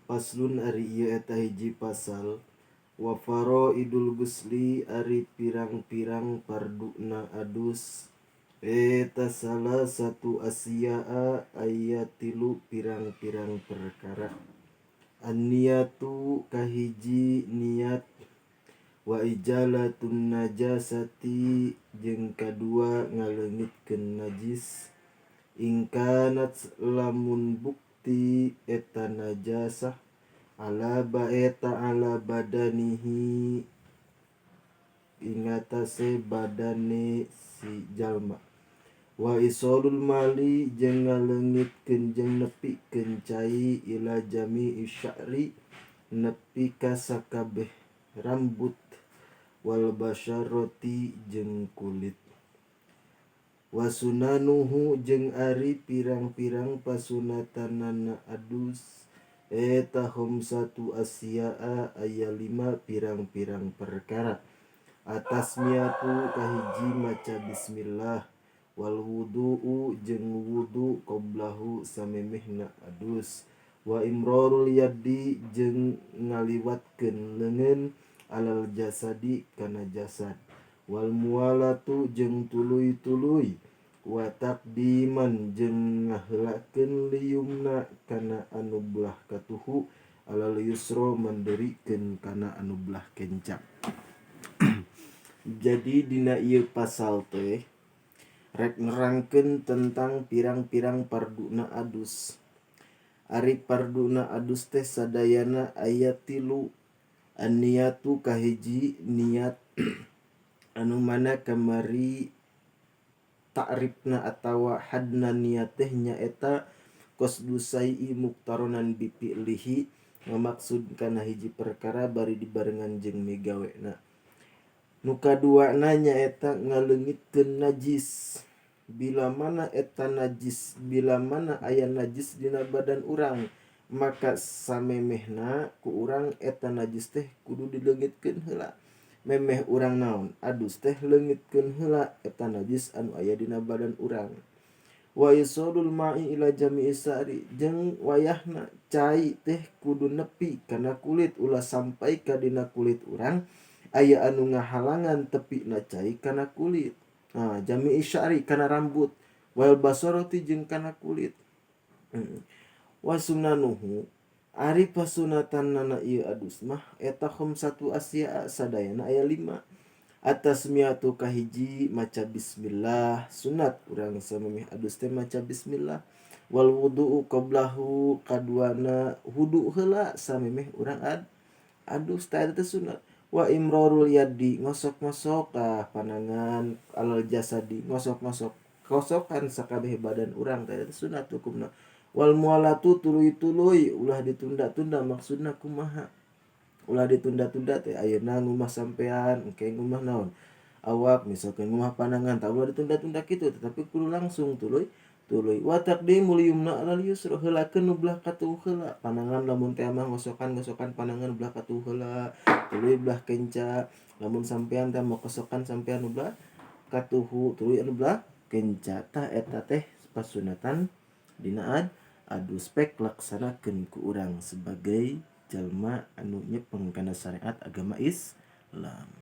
Faslun ari ieu eta hiji pasal. Wa faraidul ghusli ari pirang-pirang farduna adus eta salasatu asya'a aya tilu pirang-pirang perkara. An-niyatu kahiji niat wa ijalatun najasati jeung kadua ngaleungitkeun najis in kanat lamun bukti eta najasah ala baeta ala badanihi ingatase badane si jalma wa isolul mali jeung ngaleungitkeun jeung nepikeun cai ila jami'i sya'ri nepi ka sakabeh rambut wal basyarati jeung kulit wa sunanuhu jeung ari pirang-pirang pasunatanana adus eta khamsatu asya'a aya lima pirang-pirang perkara. Atasmiyatu kahiji maca bismillah wal wudu'u jeung wudu qoblahu samemehna adus wa imrarul yadi jeung ngaliwatkeun leungeun alal jasadi kana jasad wal muwalatu jeung tuluy-tuluy wa taqdiman jeung ngaheulakeun liyumna kana anu belah katuhu alal yusra manderikeun kana anu belah kenca. Jadi dina ieu pasal teh rek nerangkeun tentang pirang-pirang farduna adus. Ari farduna adus teh sadayana aya tilu. An-niyatu kahiji niat anu mana kamari ta'rifna atawa hadna niat teh nyaeta qasdu syai'i muqtaronan bi fi'lihi ngamaksud kana hiji perkara bari dibarengan jeung migawena. Nu kaduana nyaeta ngaleungitkeun najis. Bila mana eta najis, bila mana aya najis dina badan urang, maka samemehna ku urang eta najis teh kudu dileungitkeun heula. Memeh urang naon adus teh leungitkeun heula eta najis anu aya dina badan urang. Wa isolul ma'i ila jami'i sa'ri jeung wayahna cai teh kudu nepi kana kulit ulah sampai ka dina kulit urang aya anu ngahalangan tepina cai kana kulit. Nah, jami'i sya'ri kana rambut wal basarati jeung kana kulit. Wa sunanuhu ari pasunatanana ieu adus mah eta khamsatu asya'a sadayana aya 5. Atasmiyatu kahiji maca bismillah sunat urang samemeh adus teh maca bismillah wal wudu'u qablahu kaduana wudu heula samemeh urang adus teh eta sunat. Wa imrarul yadi ngosok-ngosok panangan alal jasadi ngosok-ngosok kosokan sakabeh badan urang teh eta sunat hukumna. Wal mualatu tuluy-tuluy ulah ditunda-tunda maksudna kumaha ulah ditunda-tunda teh ayeuna ngumah sampean engke ngumah naon awak misalkan ngumah panangan tah ulah ditunda-tunda kitu tetapi kudu langsung tuluy tuluy. Wa taqdimul yumna alal yusra heulakeun nu belah katuhu heula panangan lamun teh mah ngosokan-ngosokan panangan belah katuhu heula tuluy belah kenca lamun sampean teh mah kosokan sampean nu belah katuhu tuluy anu belah kenca tah eta teh pasunatan dina adus pek laksanakeun ku urang sebagai jalma anu nyepeng kana syariat agama Islam.